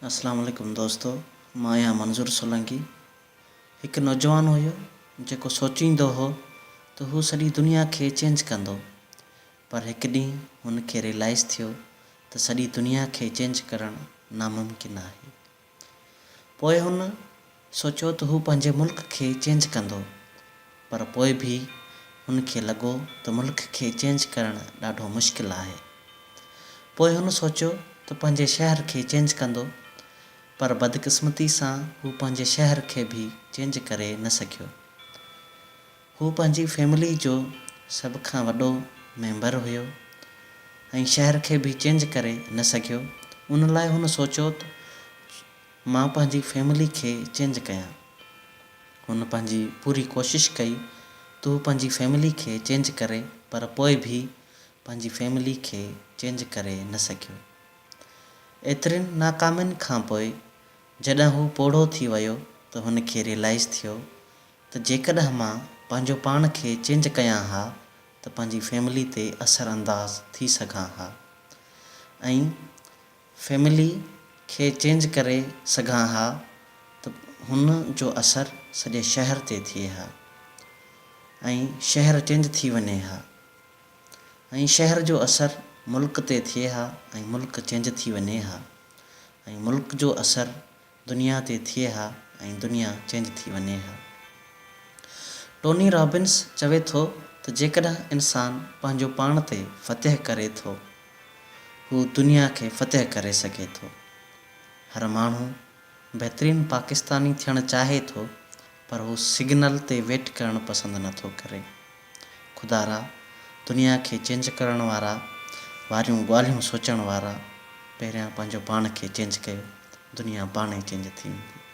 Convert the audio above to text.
اسلام عليڪم دوستو مان آهيان منظور سولنگي هڪ نوجوان هيو جيڪو سوچيندو هو ته هو سڄي دنيا کي چينج ڪندو پر هڪ ڏينهن هن کي ريلائز ٿيو ته سڄي دنيا کي چينج ڪرڻ ناممڪن آهي پوء هن سوچيو ته هو پنهنجي ملڪ کي چينج ڪندو پر پوء به هن کي لڳو ته ملڪ کي چينج ڪرڻ ڏاڍو مشڪل آهي. پوء هن سوچيو ته پنهنجي شهر کي چينج ڪندو پر بدقسمتي سان هو پنهنجي شهر کي به چينج ڪري نه سگهيو. هو پنهنجي فيملي جو سڀ کان وڏو ميمبر هيو ۽ شهر کي به چينج ڪري نه سگهيو ان لاء هن سوچيو ته مان پنهنجي فيملي کي چينج ڪيان. هن پنهنجي پوري ڪوشش ڪئي ته هو پنهنجي فيملي کي چينج ڪري پر پوء به پنهنجي فيملي کي چينج ڪري نه سگهيو. ايترين ناڪامين کان پوء جڏهن هو پوڙهو ٿي ويو ته هن کي ريلائيز ٿيو ته جيڪڏهن مان پنهنجو پاڻ کي چينج ڪيان ها ته پنهنجي فيملي تي اثر انداز ٿي سگهان ها ۽ فيملي کي چينج ڪري سگهان ها ته هن جو اثر سڄي شهر تي ٿئي ها ۽ شهر چينج ٿي وڃي ها ۽ شهر جو اثر ملڪ تي ٿئي ها ۽ ملڪ چينج ٿي وڃي ها ۽ ملڪ جو اثر دنيا تي ٿئي ها ۽ دنيا چينج ٿي وڃي ها. ٽوني رابنس چوي ٿو ته جيڪڏهن انسان پنهنجو پاڻ تي فتح ڪري ٿو هو دنيا کي فتح ڪري سگهي ٿو. هر ماڻهو بهترين پاڪستاني ٿيڻ چاهي ٿو پر هو سگنل تي ويٽ ڪرڻ پسند نه ٿو ڪري. خدارا دنيا کي چينج ڪرڻ وارا واريون ڳالهيون سوچڻ وارا پهريان پنهنجو پاڻ کي چينج ڪيو دنيا پاڻ ئي چينج ٿي ويندي.